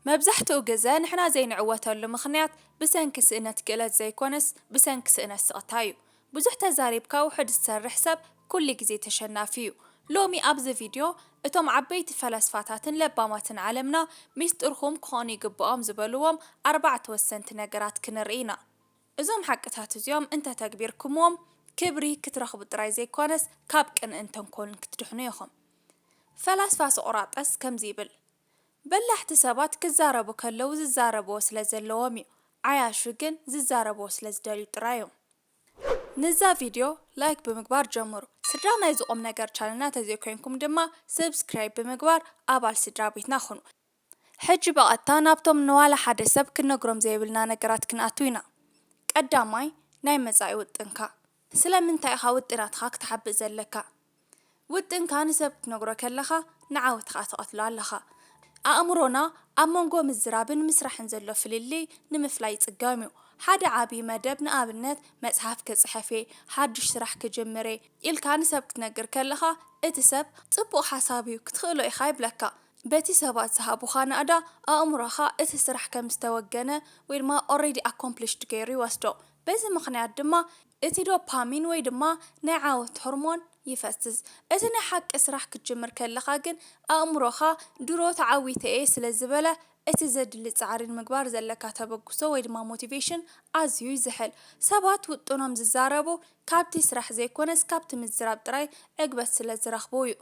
መብዛሕትኡ ግዘ ንሕና ዘይንዕወተሉ ምኽንያት ብሰንኪ ስእነት ክእለት ዘይኮነስ ብሰንኪ ስእነት ስቕታ እዩ። ብዙሕ ተዛሪብካ ውሑድ ዝሰርሕ ሰብ ኩሉ ግዜ ተሸናፊ እዩ። ሎሚ ኣብዚ ቪድዮ እቶም ዓበይቲ ፈላስፋታትን ለባማትን ዓለምና ሚስጥርኹም ክኾኑ ይግብኦም ዝበልዎም ኣርባዕተ ወሰንቲ ነገራት ክንርኢ ኢና። እዞም ሓቅታት እዚኦም እንተተግቢርኩምዎም ክብሪ ክትረኽቡ ጥራይ ዘይኮነስ ካብ ቅንእን ተንኮልን ክትድሕኑ ኢኹም። ፈላስፋ ሶቕራጠስ ከምዚ ይብል፣ በላሕቲ ሰባት ክዛረቡ ከለዉ ዝዛረብዎ ስለ ዘለዎም እዩ፣ ዓያሹ ግን ዝዛረብዎ ስለ ዝደልዩ ጥራይ እዮም። ንዛ ቪድዮ ላይክ ብምግባር ጀምሩ። ስድራ ናይዚ ቁም ነገር ቻነልና ተዘይኮይንኩም ድማ ሰብስክራይብ ብምግባር ኣባል ስድራ ቤትና ኩኑ። ሕጂ ብቐጥታ ናብቶም ንዋላ ሓደ ሰብ ክንነግሮም ዘይብልና ነገራት ክንኣቱ ኢና። ቀዳማይ፣ ናይ መጻኢ ውጥንካ። ስለምንታይ ኢኻ ውጥናትኻ ክትሓብእ ዘለካ? ውጥንካ ንሰብ ክትነግሮ ከለኻ ንዓወትኻ ትቐትሎ ኣለኻ። ኣእምሮና ኣብ መንጎ ምዝራብን ምስራሕን ዘሎ ፍልልይ ንምፍላይ ይጽገም እዩ። ሓደ ዓቢ መደብ፣ ንኣብነት መጽሓፍ ክጽሕፍ እየ፣ ሓድሽ ስራሕ ክጅምር እየ ኢልካ ንሰብ ክትነግር ከለኻ እቲ ሰብ ጽቡቕ ሓሳብ እዩ ክትኽእሎ ኢኻ ይብለካ። በቲ ሰባት ዝሃቡኻ ናእዳ ኣእምሮኻ እቲ ስራሕ ከም ዝተወገነ ወይ ድማ already accomplished ገይሩ ይወስዶ። በዚ ምኽንያት ድማ እቲ ዶፓሚን ወይ ድማ ናይ ዓወት ሆርሞን ይፈስስ። እቲ ናይ ሓቂ ስራሕ ክትጅምር ከለኻ ግን ኣእምሮኻ ድሮ ተዓዊተ እየ ስለ ዝበለ እቲ ዘድሊ ጻዕሪ ንምግባር ዘለካ ተበግሶ ወይ ድማ ሞቲቬሽን ኣዝዩ ይዝሕል። ሰባት ውጥኖም ዝዛረቡ ካብቲ ስራሕ ዘይኮነስ ካብቲ ምዝራብ ጥራይ ዕግበት ስለ ዝረኽቡ እዩ።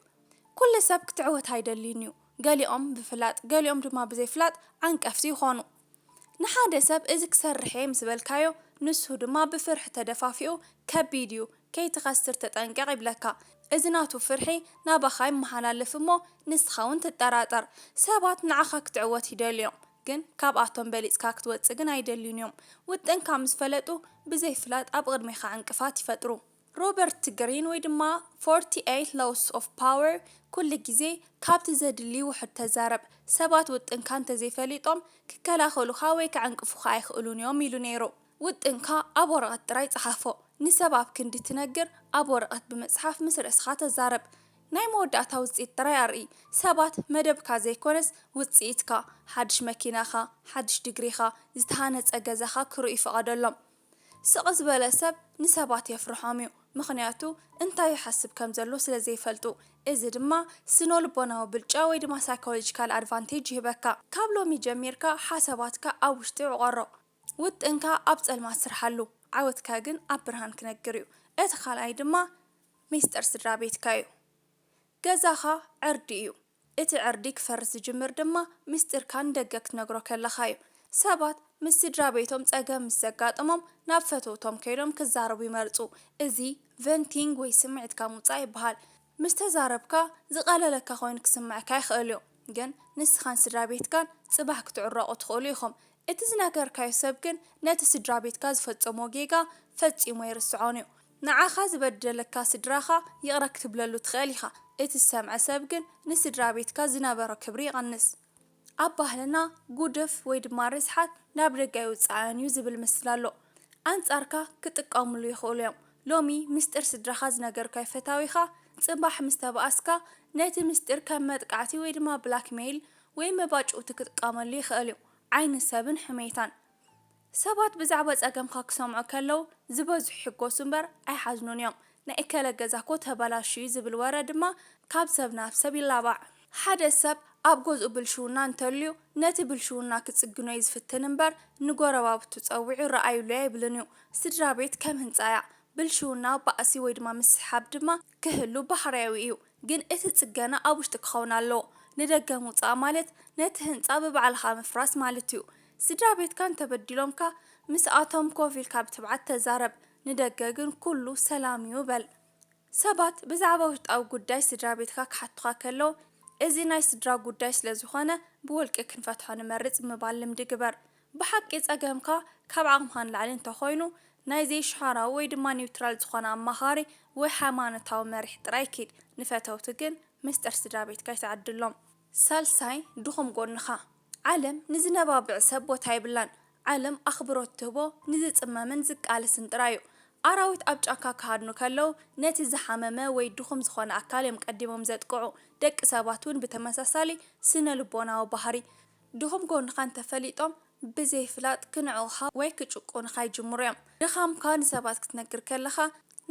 ኩሉ ሰብ ክትዕወት ኣይደልይን እዩ። ገሊኦም ብፍላጥ ገሊኦም ድማ ብዘይፍላጥ ዓንቀፍቲ ይኾኑ። ንሓደ ሰብ እዚ ክሰርሕ እየ ምስ በልካዮ ንሱ ድማ ብፍርሒ ተደፋፊኡ ከቢድ እዩ፣ ከይትኸስር ተጠንቀቕ ይብለካ። እዚ ናቱ ፍርሒ ናባኻ ይመሓላለፍ እሞ ንስኻ እውን ትጠራጠር። ሰባት ንዓኻ ክትዕወት ይደልዮም፣ ግን ካብኣቶም በሊፅካ ክትወፅእ ግን ኣይደልዩን እዮም። ውጥንካ ምስ ፈለጡ ብዘይፍላጥ ኣብ ቅድሜኻ ዕንቅፋት ይፈጥሩ። ሮበርት ግሪን ወይ ድማ forty eight Laws of Power ኩሉ ግዜ ካብቲ ዘድሊ ውሑድ ተዛረብ፣ ሰባት ውጥንካ እንተዘይፈሊጦም ክከላኸሉኻ ወይ ክዕንቅፉኻ ኣይኽእሉን እዮም ኢሉ ነይሩ። ውጥንካ ኣብ ወረቐት ጥራይ ጸሓፎ። ንሰብ ኣብ ክንዲ ትነግር ኣብ ወረቐት ብምጽሓፍ ምስ ርእስኻ ተዛረብ። ናይ መወዳእታ ውጽኢት ጥራይ ኣርኢ። ሰባት መደብካ ዘይኮነስ ውጽኢትካ፣ ሓድሽ መኪናኻ፣ ሓድሽ ዲግሪኻ፣ ዝተሃነጸ ገዛኻ ክርእዩ ፍቐደሎም። ስቕ ዝበለ ሰብ ንሰባት የፍርሖም እዩ፣ ምኽንያቱ እንታይ ይሓስብ ከም ዘሎ ስለ ዘይፈልጡ። እዚ ድማ ስነ ልቦናዊ ብልጫ ወይ ድማ ሳይኮሎጂካል ኣድቫንቴጅ ይህበካ። ካብ ሎሚ ጀሚርካ ሓሳባትካ ኣብ ውሽጢ ዕቖሮ። ውጥንካ ኣብ ጸልማት ስርሓሉ፣ ዓወትካ ግን ኣብ ብርሃን ክነግር እዩ። እቲ ካልኣይ ድማ ሚስጥር ስድራ ቤትካ እዩ። ገዛኻ ዕርዲ እዩ። እቲ ዕርዲ ክፈርስ ዝጅምር ድማ ምስጢርካ ንደገ ክትነግሮ ከለኻ እዩ። ሰባት ምስ ስድራ ቤቶም ጸገም ምስ ዘጋጥሞም ናብ ፈተውቶም ከይዶም ክዛረቡ ይመርጹ። እዚ ቨንቲንግ ወይ ስምዒትካ ምውጻእ ይበሃል። ምስ ተዛረብካ ዝቐለለካ ኮይኑ ክስምዐካ ይኽእል እዩ፣ ግን ንስኻን ስድራ ቤትካን ጽባሕ ክትዕረቑ ትኽእሉ ኢኹም። እቲ ዝነገርካዮ ሰብ ግን ነቲ ስድራ ቤትካ ዝፈጸሞ ጌጋ ፈጺሙ ኣይርስዖን እዩ። ንዓኻ ዝበደለካ ስድራኻ ይቕረ ክትብለሉ ትኽእል ኢኻ። እቲ ዝሰምዐ ሰብ ግን ንስድራ ቤትካ ዝነበሮ ክብሪ ይቐንስ። ኣብ ባህልና ጉድፍ ወይ ድማ ርስሓት ናብ ደገ ኣይውጽኣን እዩ ዝብል ምስላ ኣሎ። ኣንጻርካ ክጥቀምሉ ይኽእሉ እዮም። ሎሚ ምስጢር ስድራኻ ዝነገርካዮ ፈታዊኻ ጽባሕ ምስ ተባኣስካ ነቲ ምስጢር ከም መጥቃዕቲ ወይ ድማ ብላክሜይል ወይ መባጭውቲ ክጥቀመሉ ይኽእል እዩ። ዓይኒ ሰብን ሕሜታን። ሰባት ብዛዕባ ጸገምካ ክሰምዑ ከለዉ ዝበዝሑ ይሕጎሱ እምበር ኣይሓዝኑን እዮም። ናይ እከለ ገዛ እኮ ተበላሽዩ ዝብል ወረ ድማ ካብ ሰብ ናብ ሰብ ይላባዕ። ሓደ ሰብ ኣብ ገዝኡ ብልሽውና እንተልዩ ነቲ ብልሽውና ክጽግኖ እዩ ዝፍትን እምበር ንጎረባብቱ ጸዊዑ ረኣዩለይ ኣይብልን እዩ። ስድራ ቤት ከም ህንጻ እያ። ብልሽውና፣ ባእሲ ወይ ድማ ምስሕሓብ ድማ ክህሉ ባህርያዊ እዩ። ግን እቲ ጽገና ኣብ ውሽጢ ክኸውን ኣለዎ። ንደገ ምውጻእ ማለት ነቲ ህንጻ ብባዕልኻ ምፍራስ ማለት እዩ። ስድራ ቤትካ እንተበዲሎምካ ምስኣቶም ኮፍ ኢልካ ብትብዓት ተዛረብ። ንደገ ግን ኩሉ ሰላም እዩ በል። ሰባት ብዛዕባ ውሽጣዊ ጉዳይ ስድራ ቤትካ ክሓቱኻ ከለዉ፣ እዚ ናይ ስድራ ጉዳይ ስለ ዝኾነ ብውልቂ ክንፈትሖ ንመርጽ ምባል ልምዲ ግበር። ብሓቂ ጸገምካ ካብ ዓቕምኻ ንላዕሊ እንተኾይኑ፣ ናይ ዘይሽሃራዊ ወይ ድማ ኒውትራል ዝኾነ ኣማኻሪ ወይ ሃይማኖታዊ መሪሕ ጥራይ ኪድ። ንፈተውቲ ግን ምስጢር ስድራ ቤትካ ኣይትዓድሎም። ሳልሳይ፣ ድኹም ጎንኻ። ዓለም ንዝነባብዕ ሰብ ቦታ የብላን። ዓለም ኣኽብሮት ትህቦ ንዝጽመምን ዝቃለስን ጥራይ እዩ። ኣራዊት ኣብ ጫካ ክሃድኑ ከለዉ ነቲ ዝሓመመ ወይ ድኹም ዝኾነ ኣካል እዮም ቀዲሞም ዘጥቅዑ። ደቂ ሰባት እውን ብተመሳሳሊ ስነ ልቦናዊ ባህሪ ድኹም ጎንኻ እንተፈሊጦም ብዘይፍላጥ ክንዕቑኻ ወይ ክጭቁኑኻ ይጅምሩ እዮም። ድኻምካ ንሰባት ክትነግር ከለኻ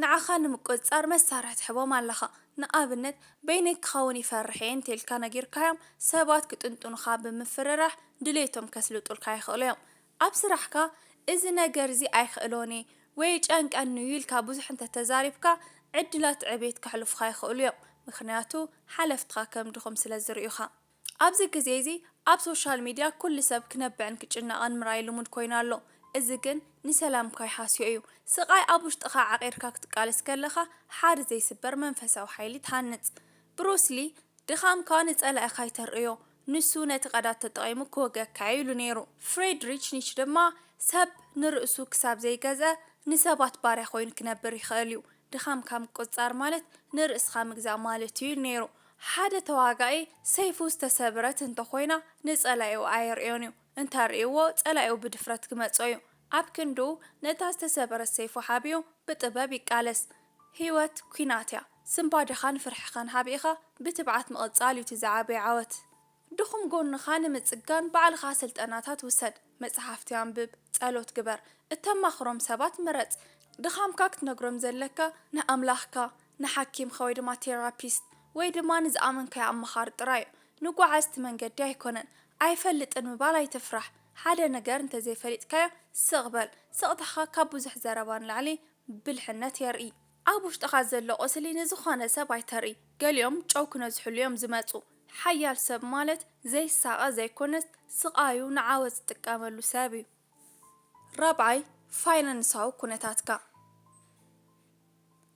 ንዓኻ ንምቁጽጻር መሳርሒ ትሕቦም ኣለኻ። ንኣብነት በይነይ ክኸውን ይፈርሕ እየ እንተልካ ነጊርካዮም ሰባት ክጥንጥኑኻ ብምፍርራሕ ድሌቶም ከስልጡልካ ይኽእሉ እዮም። ኣብ ስራሕካ እዚ ነገር እዚ ኣይኽእሎን እየ ወይ ይጨንቀኒ እዩ ኢልካ ብዙሕ እንተተዛሪብካ ዕድላት ዕቤት ከሕልፉኻ ይኽእሉ እዮም። ምኽንያቱ ሓለፍትኻ ከም ድኹም ስለ ዝርእዩኻ። ኣብዚ ግዜ እዚ ኣብ ሶሻል ሚድያ ኩሉ ሰብ ክነብዕን ክጭነቕን ምርኣይ ልሙድ ኮይኑ ኣሎ። እዚ ግን ንሰላምካ ይሃስዮ እዩ። ስቓይ ኣብ ውሽጥኻ ዓቒርካ ክትቃለስ ከለኻ ሓደ ዘይስበር መንፈሳዊ ሓይሊ ትሃንጽ። ብሩስ ሊ ድኻምካ ንጸላኢኻ ኣይተርእዮ፣ ንሱ ነቲ ቀዳድ ተጠቒሙ ክወግኣካ እዩ ኢሉ ነይሩ። ፍሬድሪች ኒች ድማ ሰብ ንርእሱ ክሳብ ዘይገዝአ ንሰባት ባርያ ኮይኑ ክነብር ይኽእል እዩ። ድኻምካ ምቁጽጻር ማለት ንርእስኻ ምግዛእ ማለት እዩ ኢሉ ነይሩ። ሓደ ተዋጋኢ ሰይፉ ዝተሰብረት እንተኾይና ንጸላኢኡ ኣየርእዮን እዩ። እንተርእይዎ ጸላኢኡ ብድፍረት ክመጾ እዩ። ኣብ ክንድኡ ነታ ዝተሰበረት ሰይፉ ሓቢኡ ብጥበብ ይቃለስ። ህይወት ኲናት እያ። ስንባደኻን ፍርሕኻን ሓቢእኻ ብትብዓት ምቕጻል እዩ እቲ ዝዓበየ ዓወት። ድኹም ጎንኻ ንምጽጋን ባዕልኻ ስልጠናታት ውሰድ፣ መጽሓፍቲ ኣንብብ፣ ጸሎት ግበር፣ እተማኽሮም ሰባት ምረጽ። ድኻምካ ክትነግሮም ዘለካ ንኣምላኽካ፣ ንሓኪምካ ወይ ድማ ቴራፒስት ወይ ድማ ንዝኣመንካዮ ኣማኻሪ ጥራይ እዩ። ንጓዓዝቲ መንገዲ ኣይኮነን። ኣይፈልጥን ምባል ኣይትፍራሕ። ሓደ ነገር እንተዘይፈሊጥካዮ ስቕ በል። ስቕታኻ ካብ ብዙሕ ዘረባ ንላዕሊ ብልሕነት የርኢ። ኣብ ውሽጥኻ ዘሎ ቁስሊ ንዝኾነ ሰብ ኣይተርኢ። ገሊኦም ጨው ክነዝሕሉ እዮም ዝመጹ። ሓያል ሰብ ማለት ዘይሳቐ ዘይኮነስ ስቓዩ ንዓወት ዝጥቀመሉ ሰብ እዩ። ራብዓይ፣ ፋይናንሳዊ ኩነታትካ።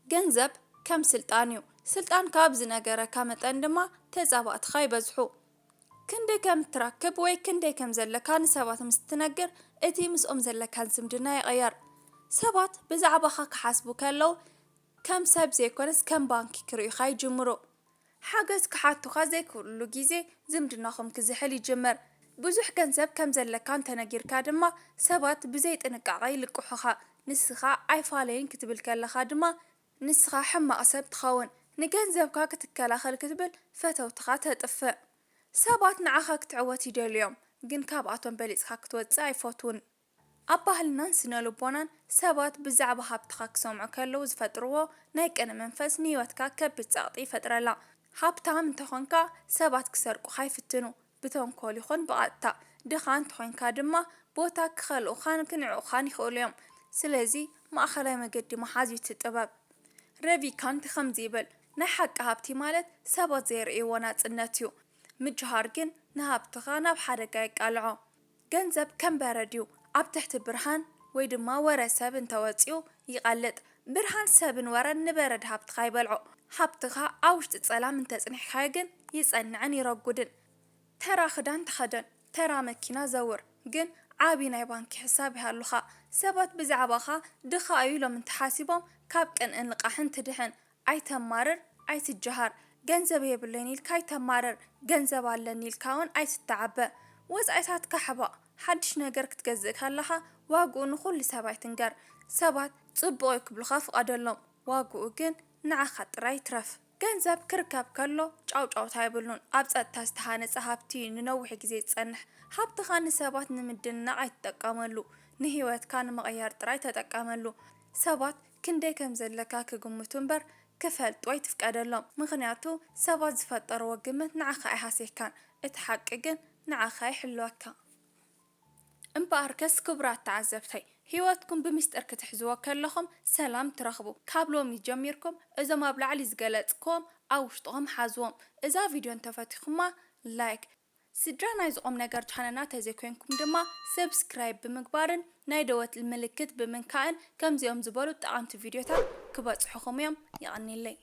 ገንዘብ ከም ስልጣን እዩ። ስልጣንካ ኣብ ዝነገረካ መጠን ድማ ተጻባእትኻ ይበዝሑ። ክንደይ ከም እትረክብ ወይ ክንደይ ከም ዘለካ ንሰባት ምስ እትነግር፣ እቲ ምስኦም ዘለካ ዝምድና ይቕየር። ሰባት ብዛዕባኻ ክሓስቡ ከለዉ ከም ሰብ ዘይኮነስ ከም ባንኪ ክርእዩኻ ይጅምሩ። ሓገዝ ክሓቱኻ ዘይክእልሉ ግዜ ዝምድናኹም ክዝሕል ይጅምር። ብዙሕ ገንዘብ ከም ዘለካ እንተነጊርካ ድማ ሰባት ብዘይ ጥንቃቐ ይልቅሑኻ። ንስኻ ኣይፋለይን ክትብል ከለኻ ድማ ንስኻ ሕማቕ ሰብ ትኸውን። ንገንዘብካ ክትከላኸል ክትብል ፈተውትኻ ተጥፍእ። ሰባት ንዓኻ ክትዕወት ይደልዩ እዮም፣ ግን ካብኣቶም በሊጽካ ክትወጽእ ኣይፈትዉን። ኣብ ባህልናን ስነ ልቦናን ሰባት ብዛዕባ ሃብትኻ ክሰምዑ ከለዉ ዝፈጥርዎ ናይ ቅነ መንፈስ ንህይወትካ ከቢድ ጸቕጢ ይፈጥረላ። ሃብታም እንተኾንካ ሰባት ክሰርቁኻ ይፍትኑ፣ ብተንኮል ይኹን ብቐጥታ። ድኻ እንተኾይንካ ድማ ቦታ ክኸልኡኻን ክንዕቑኻን ይኽእሉ እዮም። ስለዚ ማእኸላይ መገዲ ምሓዝ እዩ እቲ ጥበብ። ረቪ ካንት ከምዚ ይብል፣ ናይ ሓቂ ሃብቲ ማለት ሰባት ዘይርእይዎ ናጽነት እዩ። ምጅሃር ግን ንሃብትኻ ናብ ሓደጋ የቃልዖ። ገንዘብ ከም በረድ እዩ፣ ኣብ ትሕቲ ብርሃን ወይ ድማ ወረ ሰብ እንተወጺኡ ይቐልጥ። ብርሃን ሰብን ወረን ንበረድ ሃብትኻ ይበልዖ። ሃብትኻ ኣብ ውሽጢ ጸላም እንተጽኒሕካዮ ግን ይጸንዕን ይረጉድን። ተራ ክዳን ተኸደን፣ ተራ መኪና ዘውር፣ ግን ዓቢ ናይ ባንኪ ሕሳብ ይሃሉኻ። ሰባት ብዛዕባኻ ድኻ እዩ ኢሎም እንተሓሲቦም ካብ ቅንእን ልቓሕን ትድሕን። ኣይተማርር፣ ኣይትጀሃር። ገንዘብ የብለይን ኢልካ ኣይተማርር። ገንዘብ ኣለኒ ኢልካ እውን ኣይትተዓበ። ወጻኢታትካ ሕበቕ። ሓድሽ ነገር ክትገዝእ ከለኻ ዋግኡ ንኹሉ ሰብ ኣይትንገር። ሰባት ጽቡቕ እዩ ክብሉኻ ፍቐደሎም። ዋግኡ ግን ንዓኻ ጥራይ ይትረፍ። ገንዘብ ክርከብ ከሎ ጫውጫውታ የብሉን። ኣብ ጸጥታ ዝተሃነጸ ሃብቲ እዩ ንነዊሕ ግዜ ዝጸንሕ። ሃብትኻ ንሰባት ንምድንናቕ ኣይትጠቀመሉ። ንህይወትካ ንምቕያር ጥራይ ተጠቀመሉ። ሰባት ክንደይ ከም ዘለካ ክግምቱ እምበር ክፈልጡ ኣይትፍቀደሎም። ምኽንያቱ ሰባት ዝፈጠርዎ ግምት ንዓኻ ኣይሃስየካን። እቲ ሓቂ ግን ንዓኻ ይሕልወካ። እምበኣርከስ ክቡራት ተዓዘብተይ፣ ህይወትኩም ብምስጢር ክትሕዝዎ ከለኹም ሰላም ትረኽቡ። ካብ ሎሚ ጀሚርኩም እዞም ኣብ ላዕሊ ዝገለጽክዎም ኣብ ውሽጥኹም ሓዝዎም። እዛ ቪድዮ እንተፈቲኹማ ላይክ፣ ስድራ ናይዚ ቁም ነገር ቻነልና ተዘይኮይንኩም ድማ ሰብስክራይብ ብምግባርን ናይ ደወል ምልክት ብምንካእን ከምዚኦም ዝበሉ ጠቐምቲ ቪድዮታት ክበጽሑኹም እዮም። የቐንየለይ።